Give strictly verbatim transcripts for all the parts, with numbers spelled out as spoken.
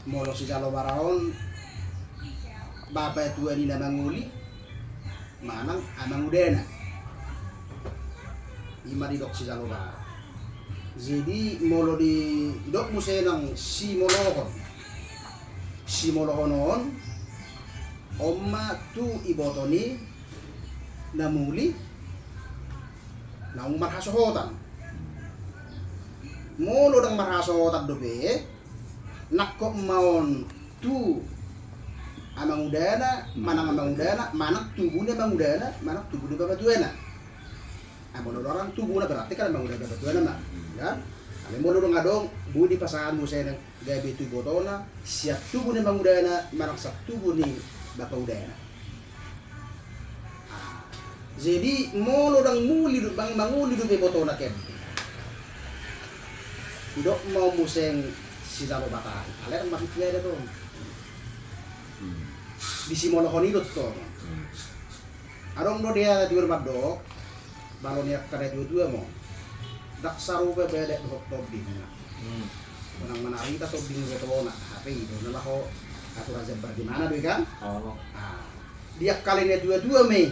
Molo sijalo bara on bapa tua ni na mangoli manang amangudana, i ma didok sijalo bara. Jadi molo didok muse nang simolohon, simolohon on, on ma tu iboto ni na muli naung marhasohotan. Molo ndang marhasohotan dope, nangkok ma on tu amangudana, manang amangudana, manang tubu ni amangudana, manang tubu ni bapatuana. Ah, molo ndang tubuna berarti kan amangudana bapatuana ma, kan? Alai molo ndang adong, boi dipasahat muse nang gabe tu ibotona, sian tubu ni amangudana, manang sian tubu ni bapaudana. Ah, jadi molo ndang muli do, ndang mangoli dope ibotona, kan? Didok ma on muse sijalo batahi. Alai ndang marhite adat on. Di simolohon i do tong. Adong do dia tiur mandok, balo ni angka na tua-tua ma on. Ndang sarupa badak dohot tondi ninna. Manang manarita tondi ni ibotona, hape i do na laho aturan jambar di mana do i, kan? Ah, di angka na tua-tua ma i.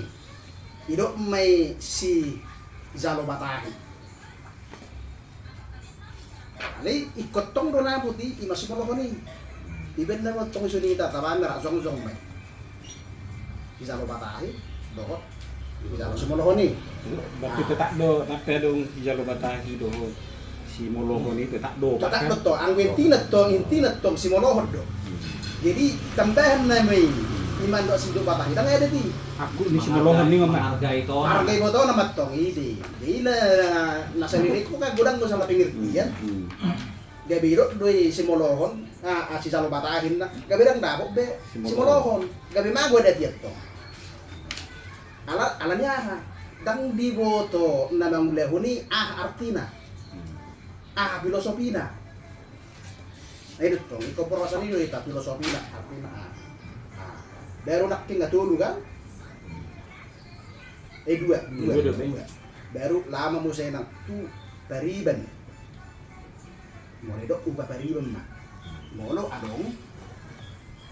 Didok ma i sijalo batahi. Alai ingkon tong do na buti, i ma simolohon i. Ibaen nama tong i songon i, tataban na ra jongjong ma i. Sijalo batahi dohot sijalo simolohon i. Berarti tetap do, tetap do sijalo batahi dohot simolohon i tetap do. Tetap do tong, anggo intina tong, intina tong simolohon do. Jadi tambahan nama i, i ma ndok sijalo batahi, ndang adat i. Aku ni simolohon ni ngomong. Harga ibotona ma tong i di. Jadi na, na salelengku kan godang do salah pengertian. Gabe didok do i simolohon, ah, ah, sijalo batahi ninna. Gabe ndang dapot be simolohon. Gabe mago adat i tong. Ala, ala ni aha? Ndang diboto na mangulahon i aha artina, aha filosofina. Ai do tong, ingkon porasa ni do hita filosofina, artina aha. Ah, baru nangkin nga tolu, kan? Eh, dua, dua, dua. Baru laho ma muse nang tu pariban. Molo didok upa pariban ma. Molo adong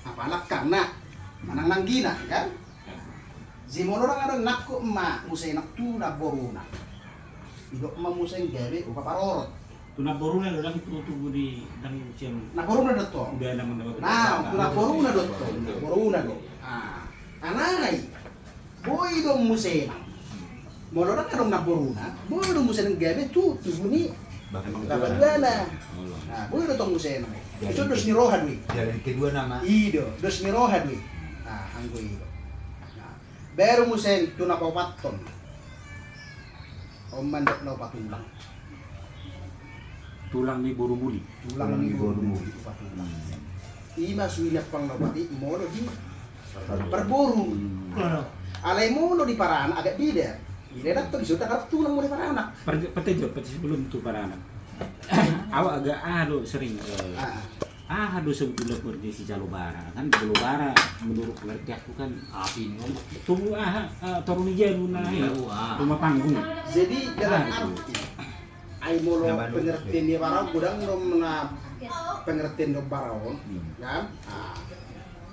apala angkangna manang nanggina, kan? Jadi molo ndang adong, nangkok ma muse nang tu namboruna. Didok ma muse gabe upa parorot. Tu namboruna do, ndang tu tubu ni, ndang sian. Namboruna do tong. Udah nama nama. Nah, tu namboruna do tong. Namboruna do. Ah, alai boi do muse nang. Molo ndang adong namboruna, boi do muse nang gabe tu tubu ni bapatuana. Nah, boi do tong muse nang. Itu dos ni roha do i. Jalan kedua nama. I do, dos ni roha do i. Nah, anggo i do. Nah, baru muse tu na paopathon. On ma ndok na opat tulang. Tulang ni boru muli. Tulang ni boru muli, opat tulang. I ma suhi ni ampang na opat i molo di parboru. Alai molo di paranak agak beda. Beda, ndang tong dison ndang adong tulang molo di paranak. Pete jo, pete sebelum tu paranak. Awak agak aha do sering, eh, aha do sebetulna pekerja sijalo bara? Kan sijalo bara menurut pengertianku kan api ni, tubu aha, eh, toru ni jabu na i, rumah panggung. Jadi dalam arti ai molo pengertian ni bara on, godang do na pengertian ni bara on, kan? Ah,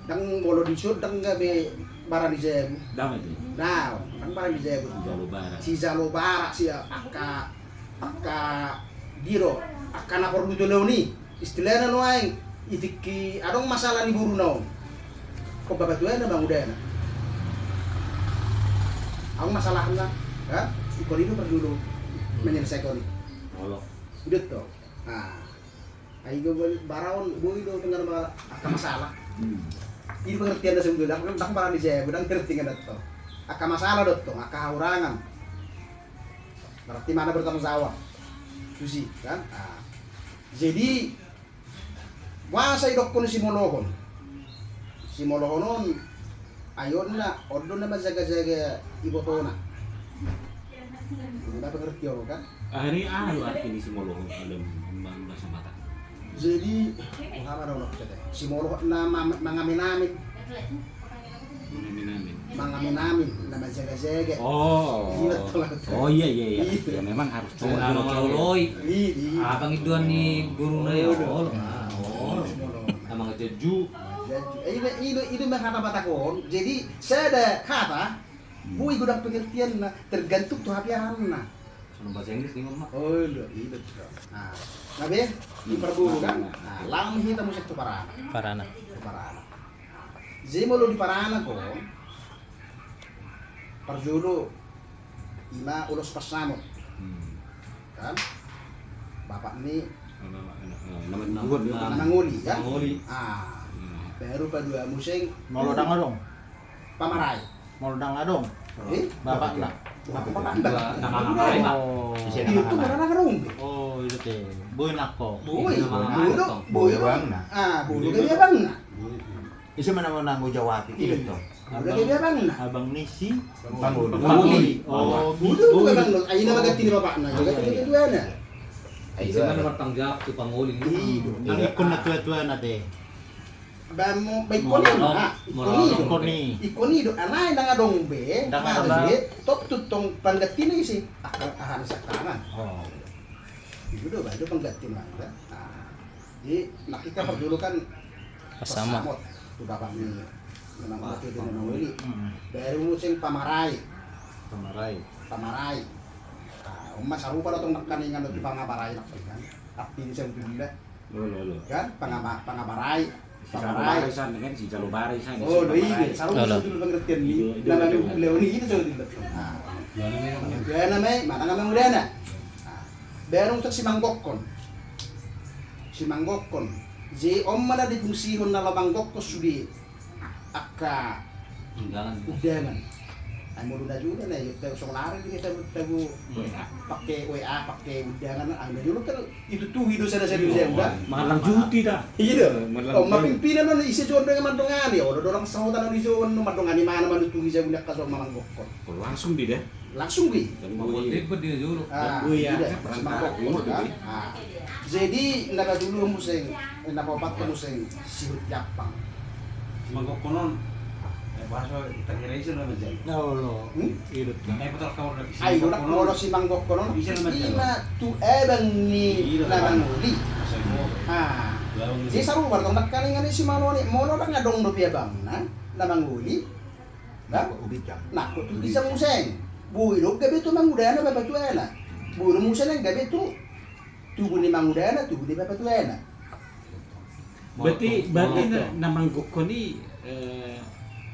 ndang molo dison ndang gabe bara ni jabu. Ndang itu. Nah, ndang bara ni jabu. Sijalo bara. Sijalo bara, si angka, angka diro, angka na porlu tolehon i. Istilahna nuaeng, i tingki adong masalah ni boruna on, ingkon bapatuana, amangudana. Adong masalahna, kan? Ingkon i do perlu menyelesaikan i. Olo. I do tong. Nah, ai gabe bara on, boi do dengar angka masalah. I pengertianna sebetulna, ndang bara ni jabu, ndang ngerti nga tong. Angka masalah do tong, angka hahurangan. Berarti mana bertanggung jawab. Tusi, kan? Ah. Jadi boasa idokkon simolohon? Simolohon on, ai on na, on do na manjaga-jaga ibotona. Ima pengertian on, kan? Aha ni, aha do arti ni simolohon dalam bahasa Batak? Jadi, aha ma do, simolohon na mangamin-amin. Mangamin-amin, na manjaga-jaga. Oh. Iya, betul, betul. Oh, iya, iya, iya. Iya. Ya, memang harus. Iya. Pangidoan ni boruna, ya. Olo. Olo. Amang Sejuk. Sejuk. Eh, ini, ini, ini mah hata Batak on. Jadi, sada hata, hmm, boi godang pengertianna, tergantung tu hapeahanna. Songon bahasa Inggris ni, Mak. Oh, iya, iya, betul. Nah, nah, be, di parboru kan? Nah, langsung hita muse tu parana. Parana. Tu parana. Jadi, molo di parana, kok, parjolo, ima ulos pansamot. Hmm. Kan? Bapak ni na mangoli, kan? Na mangoli. Ah. Hmm. Baru padua muse. Molo ndang adong? Pamarai. Molo ndang adong? Eh? Bapakna. Bapak, bapak. Dua, nama-nama, Pak. Oh. Itu mana adong? Oh, itu teh. Boi nangkok. Boi. Nama-nama boi, boi abangna. Ah, boi gabe abangna. Ise ma na mangujawab i, iya, do. Udah gabe abangna. Abang ni si pangoli. Pangoli. Oh, udah, udah abang do. Aina ma ganti ni bapakna. Iya, iya. Ise ma na martanggung jawab tu pangoli. Iya. Nang ingkon na tua-tuana te. Bamu, ba ingkon i do. Ingkon i do. Alai ndang adong be. Ndang adong be. Tok tutong panggantina ise. Aha, aha, aha. Oh. Itu do, ba itu panggantina. Nah. Jadi, nangkin parjolo kan pansamot. Pansamot. Tu bapak ni. Memang oke dengan mangoli. Hmm. Baru muse pamarai. Pamarai. Pamarai. Ah, on ma sarupa do tong nangkaningan tu pangabarai nangkaningan. Artina sabutilna. Lo, lo, lo. Kan? Pangaba-, pangabarai. Sijalo barai san, kan? Sijalo barai san. Oh, lo, iya. Sarupa sabutilna pengertian ni. Iya, iya, iya. Nama ni beliau ni, itu sabutilna. Ah. Iya, nama ni. Dia nama, mana nama mudana? Ah. Baru untuk simanggokkon. Simanggokkon. Jadi on ma na difungsihon na laho manggokkon sude angka undangan. Undangan. Ai molo na jolo na, iya, tabu songon ari di tabu, tabu. W A. Pake W A, pake undangan, ai na jolo kan itu tuhi do sada-sada. Iya, undangan. Manang juti da. Iya do. Manang juti. Pimpinan on ise jo on do mandongani, olo do orang sahutan on ise on mandongani, mana manang tuhi jabu ni angka so manggokkon. Langsung di da. Langsung be. Manggokkon dia jolo. Ah, iya. Manggokkon, ah. Jadi na patolu muse, na paopat muse sihut jampang. Manggokkon on, eh, bahasa Tangerang ise nama jadi. Na olo. Hmm? Iya do. Ai, molo simanggokkon on, ima tu abang ni na mangoli. Ah. Jadi sarupa do tong nangkaningan i, simanggokkon i, molo ndang adong dope abangna na mangoli. Nangkok tu ginjang. Nangkok tu ginjang muse. Boi do gabe tu mangudana bapatuana. Boi do muse na gabe tu tubu ni mangudana, tubu ni bapatuana. Berarti, berarti na, na manggokkon i, eh,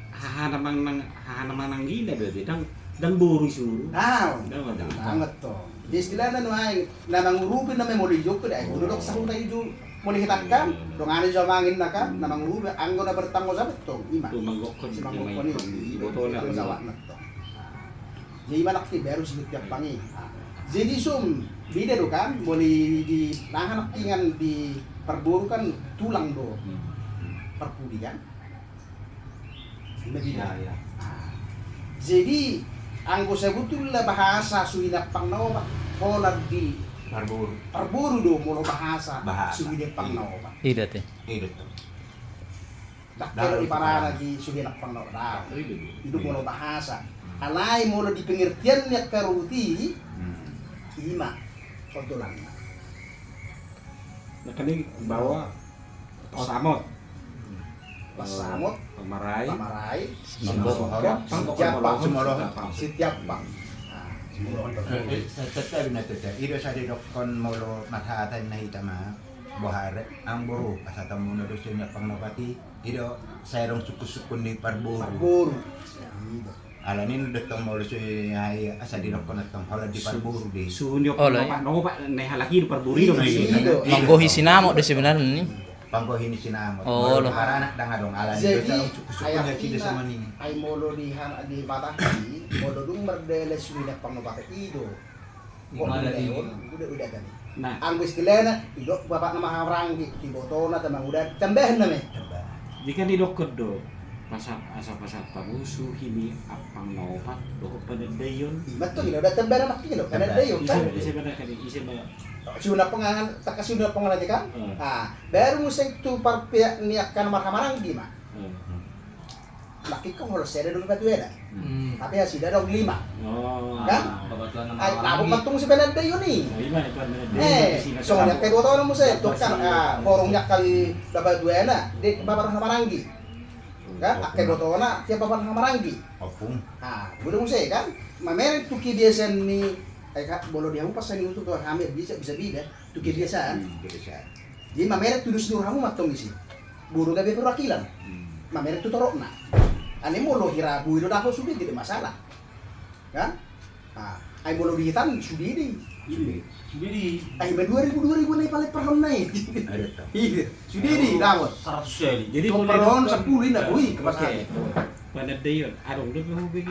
haha na manang, haha na mananggina berarti. Ndang, ndang boru isuru. Ah, ndang, ndang. Ndang, betul. Jadi istilahna nuaeng, na mangurupi nama molo ijokkon, ai, molo dok sahuta ijo, molo hita kan, dongani jo amangna kan, na mangurupi, anggo na bertanggung jawab tong, ima. Tu manggokkon, si manggokkon i, ima, ima, ima, ima, ima, ima, ima, ima, ima, ima, ima, ima, ima. Jadi ima nangkin baru sihut jampang i. Jadi son, beda do kan, molo di, di, aha nangkiningan di parboru kan tulang do. Hmm. Parpudi kan. Ima beda. Ya, ya. Ah. Jadi, anggo sabutulna bahasa suhi ni ampang na opat, holan di parboru. Parboru do molo bahasa, bahasa, suhi ni ampang na opat. Ida te. Ida te. Ndang kena di parana di suhi ni ampang na opat. Ida molo bahasa. Hmm. Alai molo di pengertian ni angka roti, hmm, ima. Kotolanna. Nangkaning bawa Pansamot. Pansamot. Pamarai. Pamarai. Simanggokkon. Sitiappang. Sitiappang. Sitiappang. Nah, sitiappang. Eh, eh, tetap, tetap. I do sa didokkon molo marhata na hita ma. Boha re, amang boru, asa tamu na do suhi ni ampang na opat i. I do, sai adong sungkun-sungkun ni parboru. Parboru. Alani do tong molo suhi, ai, asa didokkon tong holan di parboru do i. Suhi ni ampang na opat, na halak i do parboru i do. Manggohi sinamot do sebenarna i. Panggohi ni sinamot. Olo. Molo paranak ndang adong, alani do tong sungkun-sungkun na hita songon i. Ai molo di han-, di Batak i, molo dung mardalan suhi ni ampang na opat i do. Ima da i. Udah, udah tadi. Nah. Anggo istilahna, didok bapakna ma hamaranggi, dibotona, tamangudana, tambahanna ma i. Tambahan. Jadi kan didokkon do, asa, asa pasahat hamu suhi ni ampang na opat, dohot panandaion. Ima tong, ina udah tambahan anak ina, panandaion. Ise, ise ma, ise ma. Suhi ni ampang, tangkas suhi ni ampang na opat kan? Hmm. Ah, baru muse tu parpeak ni angka na marhamaranggi ma. Hmm. Lakik kan holan sada do batuana. Hmm. Tapi nasida adong lima. Oh. Kan? Ai, labok ma tong si Panandaion i. Oh, ima, ima, ima. Eh, songon i angka ibotona muse, tong kan, ah, borong ni angka batuana, di Babar Hamaranggi. Kan? Angka ibotona, tiap Babar Hamaranggi. Opung. Ah, molo muse kan, mamereng tu kebiasaan ni, ai, molo di hamu pas ni untuk tu hami bisa, bisa bida, tu kebiasaan. Hmm, kebiasaan. Jadi mamereng tu dos ni rohamu ma tong isi. Boru gabe perwakilan. Hmm. Mamereng tu torokna. Alai molo hira bui do dapot sude, jadi masalah. Kan? Ah, ai molo di hita sude do i. Sude do i. Ai ima dua ribu, dua ribu na i palet per hona i. Iya, sude do i dapot. Seratus seli. Jadi per hona sampulu i na boi. Oke. Panandaion, adong do pe hubege.